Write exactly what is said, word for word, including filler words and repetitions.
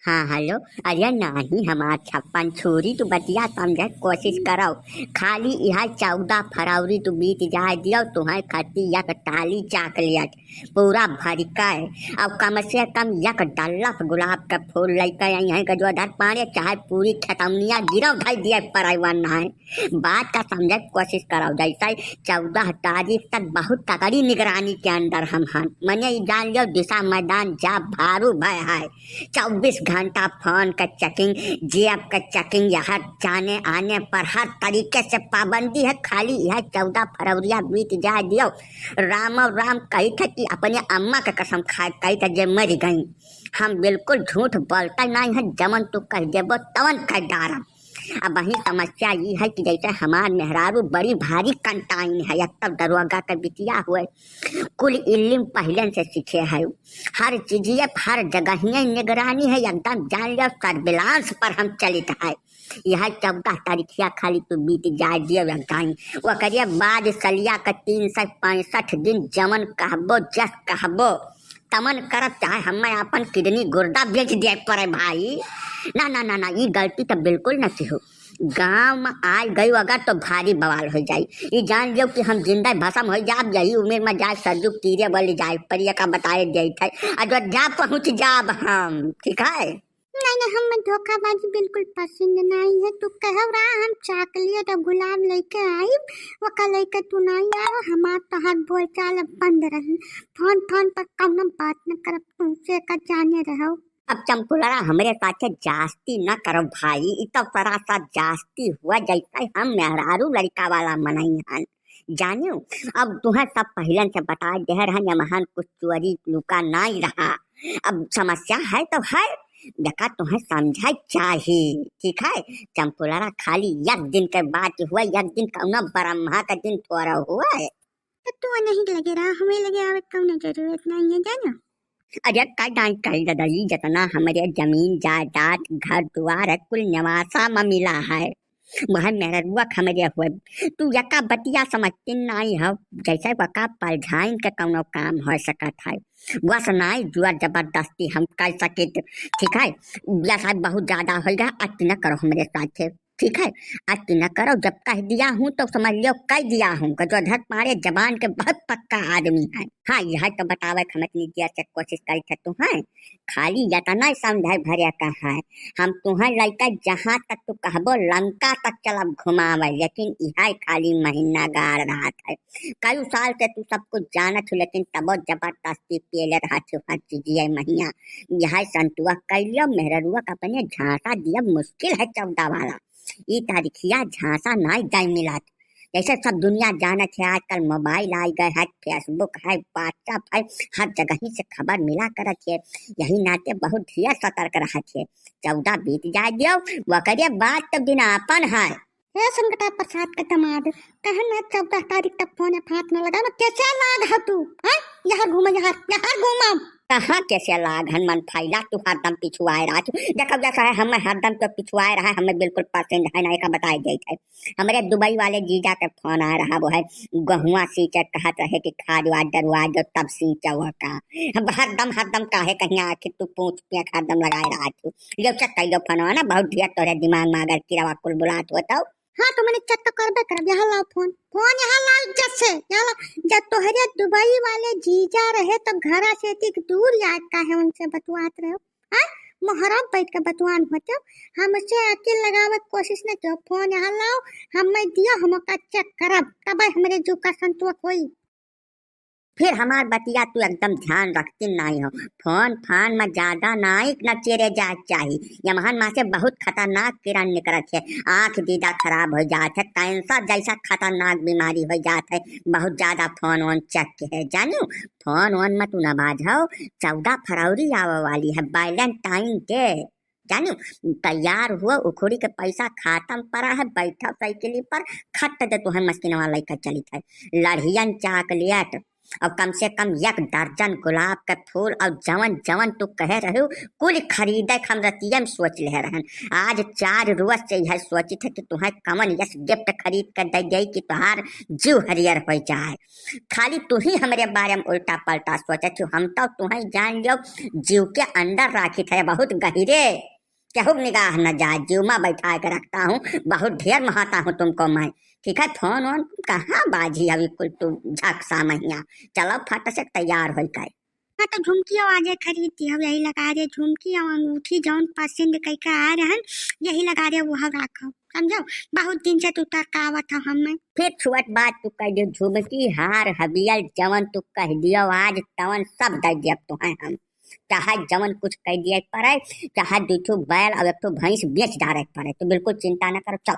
हाँ, हेलो। अरे नाही, हमार छप्पन छुरी, तू बतिया समझे कोशिश करौ। खाली इहा चौदह फरवरी तू बीत जाए दियो, तुहैं खट्टी एक टाली चॉकलेट पूरा भरिकै, अउर कम से कम एक डल्लफ गुलाब के फूल लइके अइहैं गजोधर पांड़े, चाहे पूरी खेतौनिया गिरौ धइ दिए परैवन नाहीं। बात का समझे के कोशिश करौ, जैसे चौदह तारीख तक बहुत तगड़ी निगरानी के अंदर हम हन। मने ई जान लियो, दिशा मैदान जा भारू भय है। चउबीस घंटा फोन के checking, जेब के checking, यहाँ जाने आने पर हर तरीके से पाबंदी है। खाली यह चौदह फरवरिया बीत जाए दियो, रामो राम कही थे कि अपने अम्मा के कसम खाए कही थे जे मरि गई। हम बिल्कुल झूठ बोलते नहीं है, जमन तू कह देबो तवन कह डारब। अब वही समस्या ई है कि जैसे हमार मेहरारू बड़ी भारी कंटाइन है, एक तब दरोगा के बिटिया हुए, कुल इल्लिम पहले से सीखे है, हर चीजिए हर जगहिए निगरानी है, एकदम जान लियो सर्विलांस पर हम चलित है। यह चौदह तारीखिया खाली तू बीत जाए दियो एकदम, ओकरे बाद सलिया के तीन सौ पैंसठ दिन जमन कहबो जस कहबो तमन करब, चाहे हमें आपन किडनी गुर्दा बेच दे पड़े भाई। ना, ना, ना, ना, ई गलती तो बिल्कुल न किहो। गाँव में आइ गयो अगर तो भारी बवाल हो जाई। ई जान लियो कि हम जिंदा भसम हो जाब, यही उम्र में जाए सरजू तीरे वाली जाए पर ये का बताए देत है। आ जो जा पहुँच जाब हम, ठीक है? नहीं, नहीं, हमें धोखाबाजी बिल्कुल पसंद नहीं है। तू कहव रहा हम चॉकलेट और गुलाब लेके आइब, ओका लेके तू नहीं आयो, हमार तोहार बोलचाल अब बंद रही। फोन, फोन पर कौनो बात न करब, तुमसे का जाने रहो। अब चंपुलरा हमरे साथे जास्ती न करो भाई, इ तो सरासर जास्ती हुआ, जैसे हम मेहरारू लड़का वाला मनई हन। जानियो, अब तुहें सब पहिलन से बता दे रहन, यमहन कुछ चोरी लुका नाई रहा। अब समस्या है तो है, देखा तुहें समझाए चाही, ठीक है? चंपुलरा खाली एक दिन के बात हुआ, एक दिन कौनो ब्रह्मा के दिन थोड़ा हुआ है। तो तू नहीं लगे रहा, हमें लगे आवे कौनो जरूरत नहीं है, जानो। अरे का डांट कही दादाजी, जितना हमरे जमीन जायदाद घर दुआर है कुल नेवासा में मिला है, वह मेहरुआ हमरे हुए। तू यका बतिया समझती नाई हो, जैसे वका परझाइन के कौनो काम हो सकत है, बस नाई जोर जबरदस्ती हम कर सकित, ठीक है? या शायद बहुत ज्यादा हो गया, अति न करो हमरे साथे। ठीक है, अति न करो, जब कह दिया हूँ तो समझ लियो कह दिया हूँ। गजोधर पांड़े जबान के बहुत पक्का आदमी है। हाँ, यह तो बतावे के हम इतनी देर से कोशिश करी थे तुहें, खाली यतना समझाए भरे का है। हम तुहें लइका जहाँ तक तू कहबो लंका तक चलब घुमावे, लेकिन यह खाली महीना गाड़ रहा है। कई साल से तू सब कुछ जानत हो, लेकिन तबो जबरदस्ती पेले रहा हो हर चीज। ये महीना यह संतुआ कर लियो, मेहरुआ का अपने झांसा दिया मुश्किल है चौदह वाला। ई तारीखिया झांसा नाई जाए मिलत। जैसे सब दुनिया जानत है, आजकल मोबाइल आइ गए है, Facebook है, WhatsApp है, हर जगह ही से खबर मिला करत है। यही नाते बहुत ढेर सतर्क रहत है। चौदह बीत जाए दियो, ओकरे बाद तो दिन आपन है। हे संकटा प्रसाद के दमाद, कहन है चौदह तारीख तक फोन हाथ न लगा, मैं कैसे लाग है तू? हैं? यहाँ घूमा, यहाँ, यहाँ घूमा। कहाँ कैसे लाग हन मन फैला, तू हरदम पिछुआए रहा तू। देखो जैसा है, हमें हरदम तो पिछुआए रहा, हमें बिल्कुल पसंद है ना, एका बताए देत है। हमरे दुबई वाले जीजा के फोन आ रहा, वो है गहुआ सींचे कहत रहे कि खाद वाद डरवा दो तब सींचे वो का। हम हरदम, हरदम काहे कहीं आखिर तू पूछ पिया हरदम लगाए रहा तू। लियो check कर लियो फोनवा ना, बहुत ढेर तोरे दिमाग में अगर किरवा कुल बुलात हो तो। हाँ, तो मैंने check तो करबे करब। यहाँ लाओ फोन, फोन यहाँ लाओ इज्जत से, यहाँ लाओ। जब तोहरे दुबई वाले जीजा रहे तो घरा से एतिक दूर याद काहे उनसे बतुआत रहे हो? हाँ? मोहरा बैठ के बतुआन होते हो, हमसे अकिल लगावे के कोशिश न करो। फोन यहाँ लाओ, हमें दियो, हम ओका check करब, तब हमरे जू का संतोष होई। फिर हमार बतिया तू एकदम ध्यान रखती नाई हो। फोन फान में ज्यादा नाई न चेरे जाए चाही। यमहन में से बहुत खतरनाक किरण निकलत है। आँख दीदा खराब हो जात है, कैंसर जैसा खतरनाक बीमारी हो जात है। बहुत ज्यादा फोन वोन check के है, जानियो। फोन वोन में तू न बाझो, चौदह फरवरी आवे वाली है, Valentine Day। जानियो, तैयार हुआ, उखड़ी के पैसा खातम पड़ा है, बैठा साइकिल पर, खट दे तुहे मस्किनवा लइका चलित है। लड़ियन चॉकलेट, और कम से कम एक दर्जन गुलाब के फूल और जवन जवन तू कहे रहे हो, कुल खरीदे के हम रतिया में सोच ले रहन। आज चार रोज से यह सोचित है कि तुम्हें कमन यस गिफ्ट खरीद के दे दे कि तुहार जीव हरियर हो जाए। खाली तू ही हमरे बारे में उल्टा पलटा सोचत हो, हम तो तुम्हें जान लियो, जीव के अंदर राखित है बहुत गहिरे, केहू के निगाह न जाए, जीव में बैठा के रखता हूँ, बहुत ढेर महाता हूँ तुमको मैं। ठीक है, फोन वोन कहाँ बाजी, अभी कुल तू झकसा महिया। चलो फट से तैयार होई के। हाँ, तो झुमकियो आजे खरीद दी हो, यही लगा दे झुमकी और अंगूठी, जौन पसंद कई के आ रहन, यही लगा दे, वो हम राखो, समझो। बहुत दिन से तू तरकावत हो हमें। फिर छोट बात तू कह दियो, झुमकी, हार, हबियल, जवन तू कह दियो आज तवन सब दे दियब तुहें हम। चाहे जवन कुछ कह दिए पड़े, चाहे दू ठो बैल और एक ठो भैंस बेच डारे के पड़े, तो बिल्कुल चिंता न करो। चल।